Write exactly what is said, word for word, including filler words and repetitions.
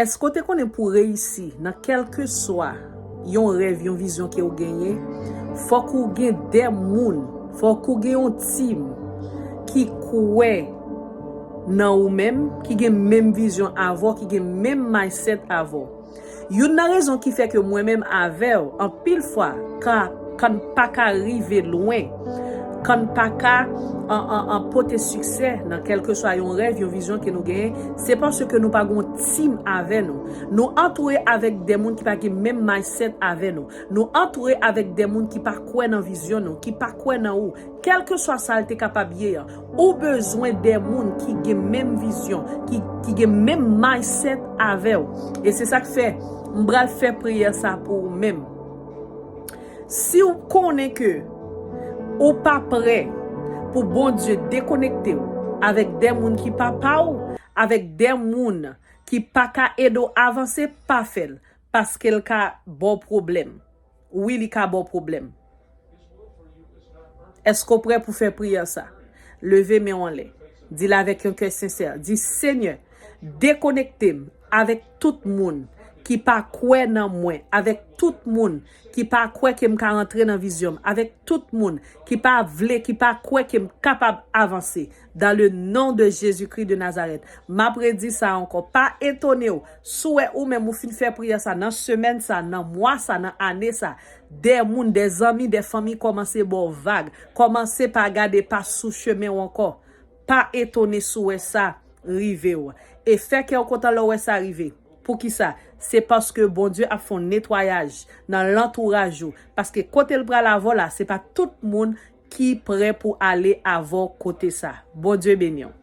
Èske w te konnen pou w reyisi nan kèlkeswa yon rèv, yon vizyon ke w genyen, fòk ou gen de moun, fòk ou gen yon team ki kwè nan ou menm, ki gen menm vizyon avè w, ki gen menm mindset avè w. Youn nan rezon ki fè ke mwen menm avè w, anpil fwa, ka, kan n pa ka rive lwen, kan n pa ka an, an, an pote siksè nan kèlkeswa yon rèv, yon vizyon ke nou genyen, se paske nou pa gen yon team avè nou. Nou antoure avèk de moun ki pa gen menm mindset avè nou. Nou antoure avèk de moun ki pa kwè nan vizyon nou, ki pa kwè nan ou. Kèlkeswa sa l te kapab ye an, ou bezwen de moun ki gen menm vizyon, ki, ki gen menm mindset avè w. E se sa k fè m pral fè priyè sa pou ou menm. Si w konnen ke ou pa prè pou Bondye dekonekte w avèk de moun ki pa pa w, avèk de moun ki pa ka ede w avanse, pa fè l, paske l ka ba w pwoblèm. Wi, li ka ba w pwoblèm. Èske w prè pou fè priyè sa? Leve men w anlè. Di l avèk yon kè sensè. Di, Senyè, dekonekte m avèk tout moun ki pa kwè nan mwen, avèk tout moun ki pa kwè ke m ka rantre nan vizyon m, avèk tout moun ki pa vle, ki pa kwè ke m kapab avanse. Dans le nom de Jésus-Christ de Nazareth, m ap redi sa ankò. Pa etone w si w wè ou menm ou fin fè priyè sa nan semèn sa, nan mwa sa, nan ane sa, de moun, de zanmi, de fanmi kòmanse ba w vag, kòmanse pa gade pa sou chemen w ankò. Pa etone si w wè sa rive w. E fè kè w kontan lè w wè sa rive. Poukisa? Se paske Bondye ap fè yon netwayaj nan lantouraj ou. Paske kote l pral avè w la, se pa tout moun ki prè pou ale avè w kote sa. Bondye beni w.